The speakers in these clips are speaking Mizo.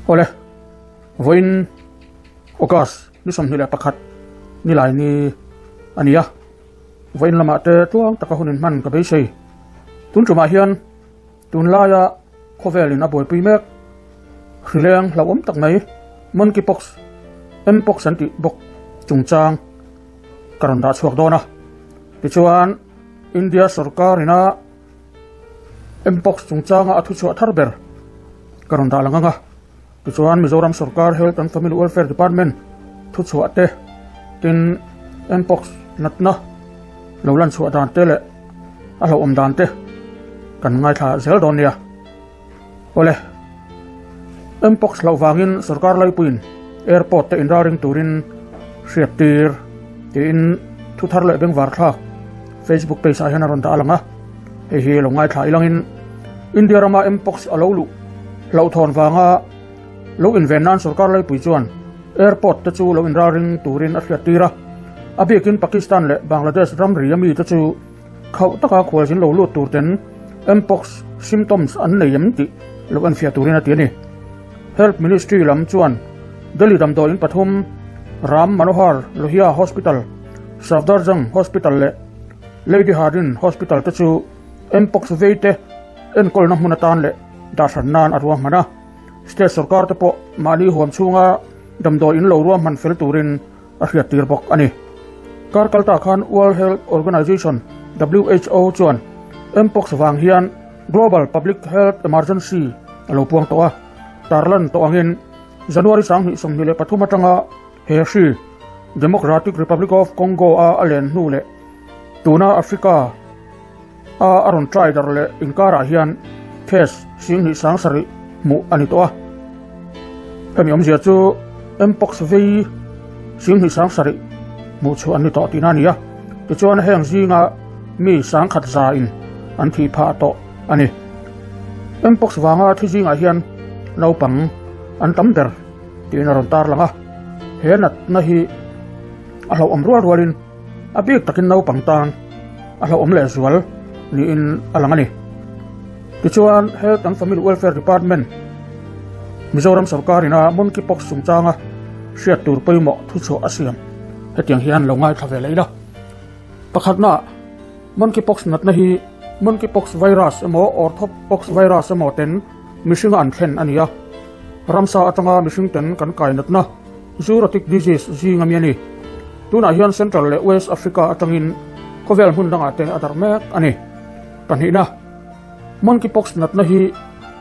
Awle, vawiin August ni 21 nilai ni a ni a, vawiin lamah te tluang taka hun inhman ka beisei. Tun tumah hian tunlaia khawvelin a buaipui mek hrileng hlauhawm tak mai monkeypox, mpox an tih bawk chungchang ka rawn dah chhuak dawn a. Tichuan India sorkar ina Mpox chungchanga a thuchhuah thar ber ka rawn dah lang ang a. Tichuan Mizoram sorkar Health and Family Welfare Department thuchhuah te tin Mpox natna lo lan chhuah dan te leh a hlauhawm dan te kan ngaithla zel dawn nia. Awle, Mpox hlauh vangin sorkar laipuiin airport te inralring turin hriat tir tiin thu thar leh bengvar thlak Facebook page ah hian a rawn dah a lang a. Hei hi lo ngaithla ilangin India rama Mpox a lo luh hlauhthawn vanga lo inven nan sorkar laipui chuan airport te chu lo inralring turin a hriat tir a. A bikin Pakistan leh Bangladesh ramri ami te chu Khauh taka khualzin lo lut tur ten Mpox symptoms an nei em tih lo enfiah turin a ti a ni. Health Ministry lam chuan Delhi damdawiin pathum, Ram Manohar Lohia Hospital, Safdarjung Hospital leh Lady Hardinge Hospital te chu Mpox veite enkawlna hmun atan leh dahhran nan a ruahman a. State sorkar te pawh mahni huam chhunga damdawiin lo ruahman fel turin a hriattir bawk a ni. Kar kalta khan World Health Organization, who, chuan Mpox vang hian Global Public Health Emergency a lo puang tawh a, tarlan tawh angin January 2023 atanga he hri Democratic Republic of Congo a a len hnu leh tuna Africa a a rawn try dar leh inkarah hian case 27,000 hmuh a ni tawh a. Hemi awmzia chu Mpox vei 27,000 hmuh chhuah an ni tawh tihna a ni a. Tichuan heng zinga mi sangkhat za in an thih phah tawh a ni. Mpox vanga thi zingah hian naupang an tam ber tiin a rawn tarlang a. He natna hi a hlauhawm rual rualin A bik takin naupang tan a hlauhawm leh zual niin a lang a ni. Tichuan, Health and Family Welfare Department, Mizoram sorkarin a Monkeypox chungchanga hriat tur pawimawh thuchhuah a siam. Hetiang hian lo ngaithla ve leh ila. Pakhatna, Monkeypox natna hi Monkeypox virus emaw Orthopox virus emaw ten mihringa an thlen a ni a. Ramsa atanga mihring ten kan kai natna Zoonotic disease zing ami a ni. Tunah hian Central leh West Africa atangin khawvel hmun dangah te a darh mek a ni. Pahnihna, Monkeypox natna hi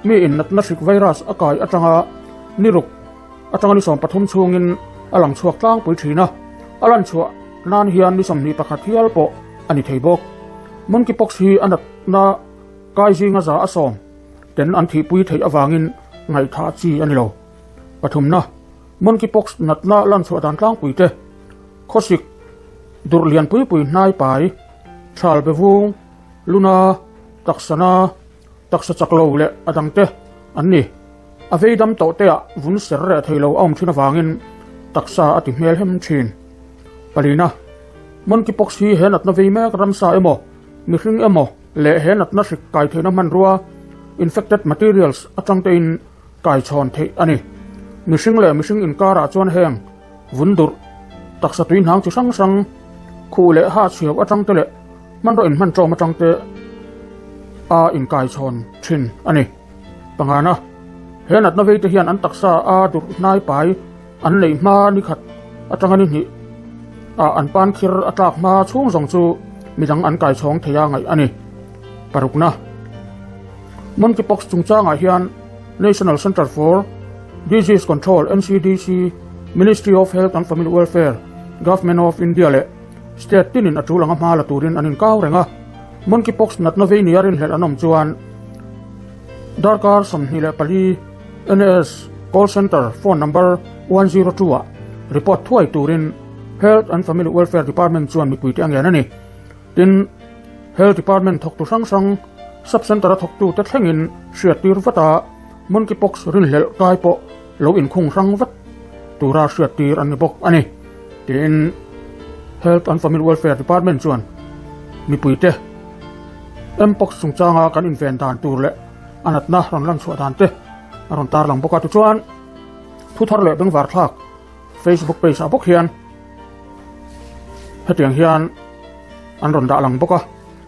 mi in natna hrik virus a kai atanga ni ruk atanga ni 13 chhungin a lang chhuak tlangpui thin a, a lan chhuah nan hian ni 21 hial pawh a ni thei bawk. Monkeypox hi a natna kai zinga za a sawm ten an thihpui theih avangin ngaihthah chi a ni lo. Pathumna, Monkeypox natna lan chhuah dan tlangpui te, khawsik, durh lian pui pui hnai pai, thal be vung, luna, taksana, taksa chak lo leh a dang te an ni. A vei dam tawh te ah vun ser reh thei lo a awm thin avangin taksa a ti hmel hem thin. Palina, Monkeypox hi he natna vei mek ramsa emaw, mihring emaw leh he natna hrik kai theihna hmanrua, infected materials, atang tein Kaichhawn theih a ni. Mihring leh mihring inkarah chuan heng vun durh, taksa tui hnang chi hrang hrang, khuh leh ha chhiau atang te leh hmanraw inhman ṭawm atang te a inkaichhawn thin a ni. Pangana, he natna veite hian an taksa a durh hnai pai an neih hma ni khat atanga ni hnih ah an pan khir a tlak hma chhung zawng chu midang an kaichhawng thei a ngaih a ni. Parukna, Monkeypox chungchangah hian National Centre for Disease Control, NCDC, Ministry of Health and Family Welfare, Government of India leh State tinin a tul anga hma la turin an inkau reng a. Monkeypox natna vei nia rinhlelh an awm chuan darkar 24 NAS Call Centre phone number 102 ah report thuai turin Health and Family Welfare Department chuan mipuite a ngen a ni. Tin, Health Department thawktu hrang hrang, Sub Centre-a thawktute thlengin hriattir vat a, Monkeypox rinhlelh kai pawh lo inkhung hrang vat tura hriattir an ni bawk a ni, tiin Health and Family Welfare Department chuan mipuite Mpox chungchanga kan inven dan tur leh a natna rawn lan chhuah dan te a rawn tarlang bawk a. Tichuan. Thu thar leh bengvar thlak Facebook page ah bawk hian hetiang hian an rawn dah lang bawk a,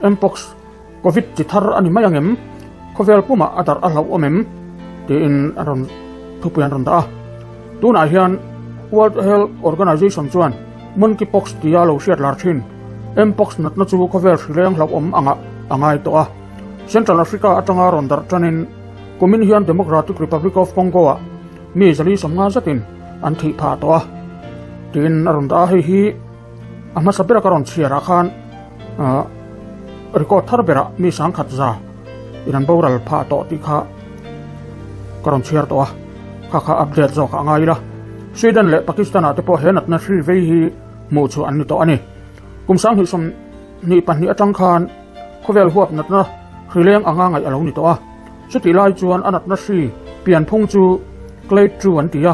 Mpox Covid chi thar a ni mai ang em? Khawvel pumah a darh a hlauh awm em? tiin an rawn thupui an rawn dah a. Tunah hian World Health Organization chuan Monkeypox tia lo hriat lar thin Mpox natna chu khawvel hrileng hlauhawm angah a ngai tawh a. Central Africa atanga rawn darh tanin kumin hian Democratic Republic of Congo-ah mi zali sawmnga zetin an thih phah tawh a tiin a rawn dah a. Hei hi a hmasa bera ka rawn chhiarah khan ah record thar berah mi sangkhat za in an boral phah tawh tih kha ka rawn chhiar tawh a, kha kha update zawk ah ngai ila. Sweden leh Pakistan ah te pawh he natna hri vei hi hmuh chhuah an ni tawh a ni. Kum 2022 atang khan khawvel huap natna hri leng anga ngaih a lo ni tawh a, chutih lai chuan a natna hri pianphung chu clade 2 an ti a.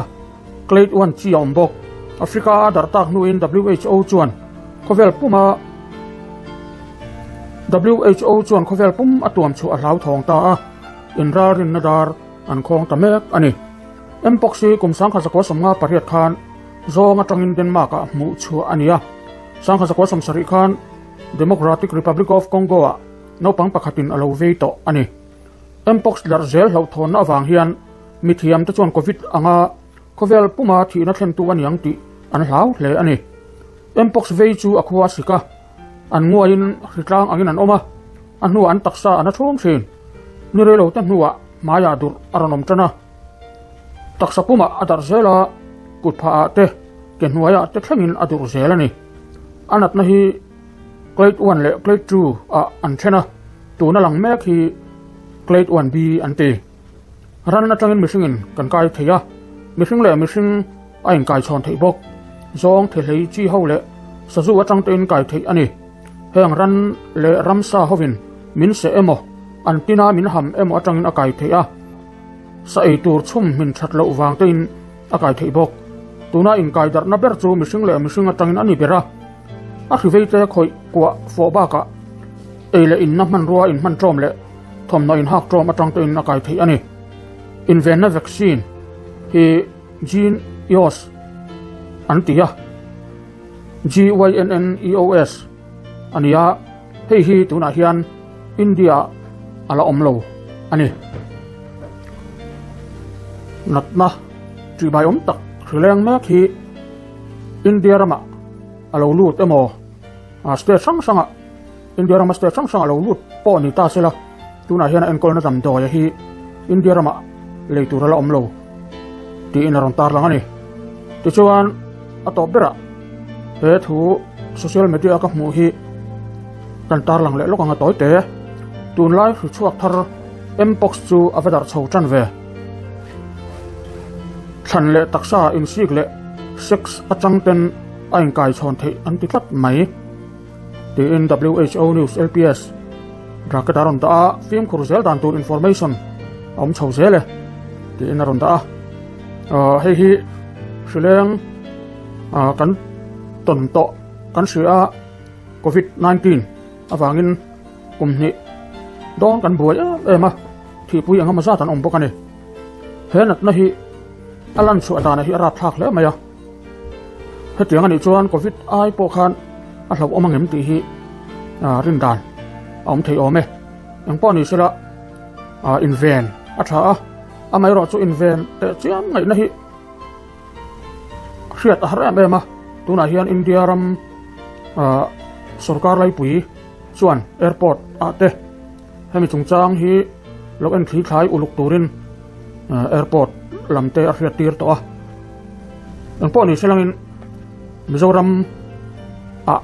Clade 1 chi a awm bawk. Africa a darh tak hnuin who chuan khawvel puma who chuan khawvel pum a tuam chhuah a hlauthawng ta a, inralrinna dar an khawng ta mek a ni. Mpox hi kum 1958 khan zawng atangin Denmark-ah hmuh chhuah a ni a, 1970 khan Democratic Republic of Congo-ah naupang pakhatin a lo vei tawh a ni. Mpox darh zel hlauhthawnna avang hian mithiamte chuan Covid anga khawvel puma thihna thlentu a niang tih an hlau hle a ni. Mpox vei chu a khua a sik a, an nguaiin hritlang angin an awm a, a hnuah an taksa a na ṭhum ṭhin. Ni reilote hnuah hmaiah durh a rawn awm ṭan a, taksa pumah a darh zel a, kut phahah te, ke hnuaiah te thlengin a durh zel a ni. A natna hi. Clade 1 leh Clade 2 ah an then a, tuna lang mek hi Clade 1B an ti. Ran atangin mihringin kan kai thei a, mihring leh mihring a inkai chhawn theih bawk. Zawng thehlei chi ho leh sazu atang tein kai theih a ni. Heng ran leh ramsa hovin min seh emaw, an tina min ham emaw atangin a kai theih a, sa ei tur chhum hmin that loh vang tein a kai theih bawk. Tuna inkai darhna ber chu mihring leh mihring atangin a ni ber a. A hriveite khawih kuah fawh bakah ei leh inna hmanrua inhman ṭawm leh thawmhnaw inhak ṭawm aṭang tein a kai theih a ni. Invenna vaccine hi Jynneos an ti a, G-Y-N-N-E-O-S a ni a, hei hi tunah hian India-ah a la awm lo a ni. Natna ṭihbaiawm tak hrileng mek hi India ramah a lo lut emaw, state hrang hrangah, India rama state hrang hrangah a lo lut pawh ni ta sela, tunah hian a enkawlna damdawi hi India ramah lei tur a la awm lo tiin a rawn tarlang a ni. Tichuan, a tawp berah he thu social media ka hmuh hi kan tarlang leh lawk ang a tawi te. Tunlai hri chhuak thar Mpox chu a va darh chho tan ve. Thlan leh taksa insik leh sex atang ten a inkai chhawn theih an ti tlat mai tiin who News LPS bracket a rawn dah a, fimkhur zel dan tur information a awm chho zel e tiin a rawn dah a. Ahh hei hi hrileng ah kan tawn tawh kan hria a covid 19 avangin kum hnih dawn kan buai em em a, thihpui eng emaw zat an awm bawk a ni. He natna hi a lan chhuah danah hi a rapthlak hle mai a, hetiang a nih chuan Covid ai pawh khan a hlauhawm ang em tih hi rin dan a awm thei awm e. Eng pawh ni sela inven a tha a, amaherawh chu inven teh chiam ngaihna hi hriat a har em em a, tunah hian India ram sorkar laipui chuan airport ah te Hemi chungchang hi lo en thli thlai uluk turin airport lam te a hriat tir tawh a. Eng pawh ni se langin Mizoram ah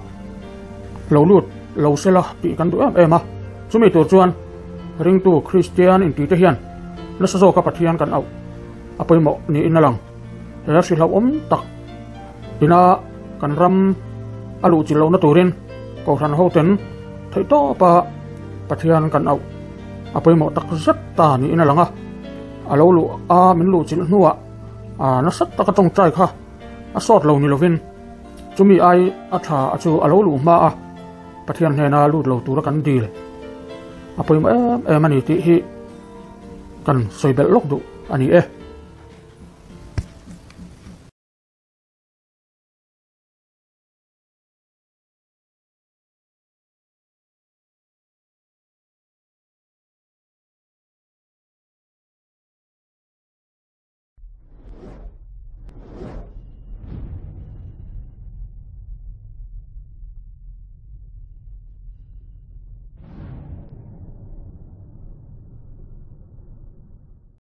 lo lut lo sela tih kan duh em em a. Chumi tur chuan ringtu Kristian inti te hian nasa zawka Pathian kan auh a pawimawh niin a lang. He hrilhauhawm tak ina kan ram a luh chilh lohna turin Kohhran hoten theihtawpa Pathian kan auh a pawimawh tak zet ta niin a lang a. A lo luh a min luh chilh hnuah a nasa taka tawngtai kha a sawt lo ni lovin chumi ai a tha a chu a lo luh hma a Pathian hnena lut lo tura kan dil a pawimawh em em a ni tih hi kan sawi belh lawk duh a ni e.